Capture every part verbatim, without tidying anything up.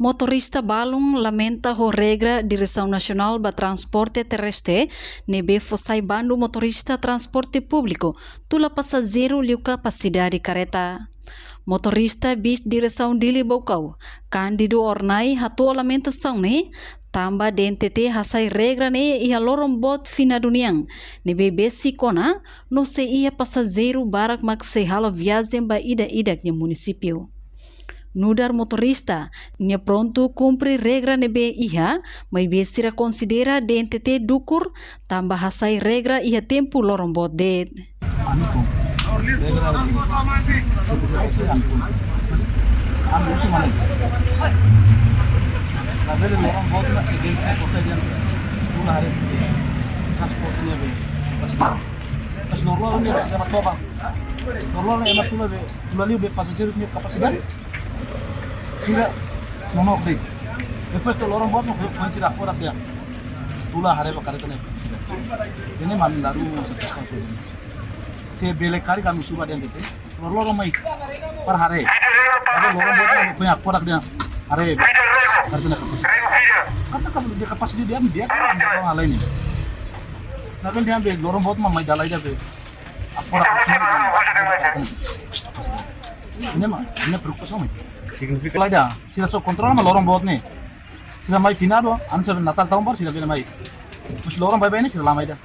Motorista balun lamenta ho regra Diresaun Nasionál ba Transporte Terrestre ne'ebé fó sai bandu motorista transporte públiku tula pasajeiru liu kapasidade karreta. Motorista bis Diresaun Dili Baucau, Cândido Ornai, hato'o lamentasaun ne'e tanba D N T T hasai regra ne'e iha loron boot finadu nian, ne'ebé besik ona no sei iha pasajeiru barak mak sei halo viajen ba ida-idak nia munisípiu. Nu'udar motorista, nia prontu kumpre regra ne'ebé iha, maibé sira konsidera D N T T dukur tanba hasai regra iha tempu loron boot de'it. Anu ko, regra anu ko. Anu husi mane. Labele loron boot na se D N T T fó sai de'it. Tula haree transporte ne'ebé. Pas loroloron ne'e sira ema toba. Loroloron ema tula be, tula liu be pasajeiru nia kapasidade. Sira nonook de'it. Depois to'o loron boot no foin sira akoda tiha. Tula haree ba karreta nia kapasidade. Ne'e mak ami la satisfás ho ida-ne'e. Se bele karik ami husu ba D N T T. Loroloron mai. Para haree. Ade loron boot no foin akoda tiha. Haree. Karreta nia kapasidade. Karreta nia kapasidade de'it, de'it, de'it, de'it, de'it, de'it. Tapi dia be loron boot mak mai dala ida be. Akoda, akoda. Ne'e mak, ne'e preokupasaun. Signifika. Laida, sira só kontrola mak loron boot ne'e. Sira mai finadu, hanesan Natál taun baru sira bele mai. Mas loron baibain ne'e sira la mai ida.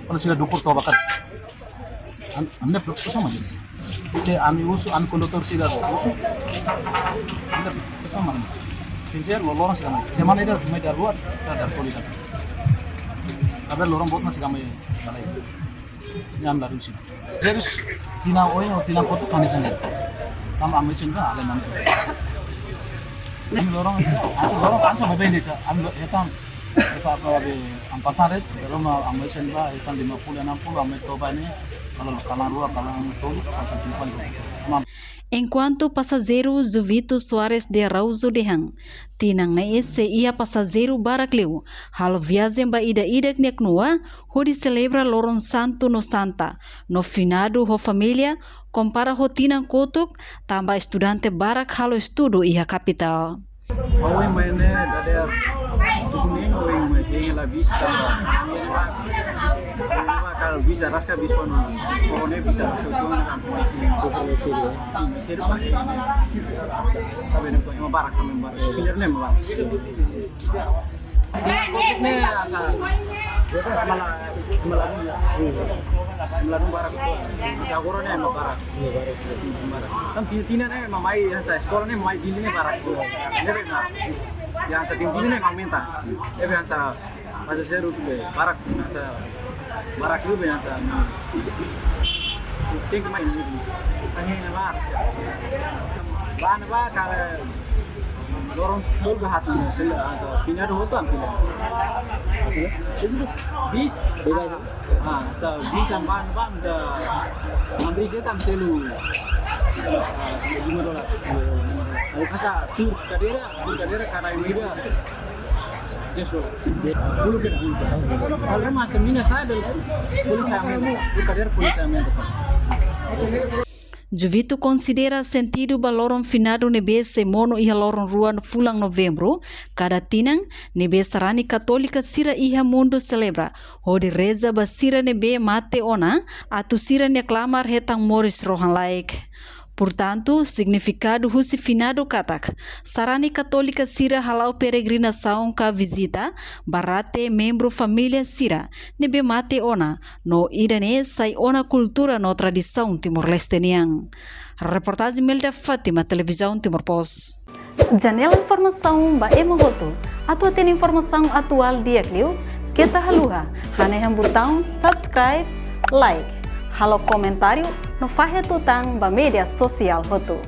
Kalau sira dukur toba karik. Ami, ami-nia preokupasaun mak ne'e. Se ami husu, ami kondutór sira husu. Ami-nia preokupasaun mak ne'e. Pensa loroloron sira mai. Semana ida mai dala rua, sira dala tolu ida. Tapi loron boot mak sira mai dala ida. Ne'e ami la husu. Terus tinan oin, tinan kotuk kami sendiri. Tanba ami sendiri, ale mami. Ne'e lorong, hanesan lorong hanesan baibain de'it, ami hetan, hanesan apa be, ami pasang ret, lorong ami sendiri, hetan lima puluh, enam puluh, ami toba ne'e, kalau kalan rua, kalan tolu, sampai tinan. Mam. Enkuantu pasajeiru Juvito Soares de Araújo dehan, tinan ne'e sei iha pasajeiru barak liu halo viajen ba ida-idak nia knua, hodi selebra loron santu no santa, no finadu ho família, kompara ho tinan kotuk, tanba estudante barak halo estudu iha kapitál. Ohin mai ne'e dadeer tuku ne'e, ohin mai ne'e la bis tanba. Kalau bisa raska bis panu. Kalau ne'e bisa raska tuan kan. Sin, bisa dipakai. Tapi ne'e ema barak, ema barak. Sebenarnya ema barak. Ne'e hanesan ema la, ema la, ema la barak. Hanesan agora ne'e ema barak. Barak. Tanba tinan-tinan ne'e ema mai hanesan eskola ne'e mai Dili ne'e barak. Ne'ebé hanesan tinan-tinan ne'e aumenta. Ne'ebé hanesan pasajeiru be barak, hanesan barak liu be hanesan. Tenke mai Dili. Tanya ema barak. Bá ne'ebá kala loron tolu ka haat ne'e, sel-, ah, hanesan finadu hotu ami fila. Terus, bis, ah, hanesan bis ami bá, bá, da, ami beri de'it ami selu, ah, lima dolar. Hanesan tur kadeira, tur kadeira kada ida, dez dolar. Bolu kedas, bolu kedas. Kalau ema hanesan mina sai, bolu sai ami, tur kadeira bolu sai ami. Juvito konsidera sentidu ba loron finadu ne'ebé sei monu iha loron rua fulan Novembru kada tinan, ne'ebé sarani katólika sira iha mundu selebra, hodi reza ba sira ne'ebé mate ona, atu sira-nia klamar hetan moris rohan-laek. Portantu, signifikadu husi finadu katak, sarani katólika sira hala'o peregrinasaun ka vizita ba rate membru família sira ne'ebé mate ona, no ida-ne'e sai ona kultura no tradisaun Timor-Leste nian. Reportajen Melda Fátima, Televizaun Timor Post. Janela informasaun ba ema hotu. Atu hatene informasaun atuál di'ak liu, keta haluha hanehan butaun subscribe, like, halo komentáriu, no fahe tutan ba média sosiál hotu.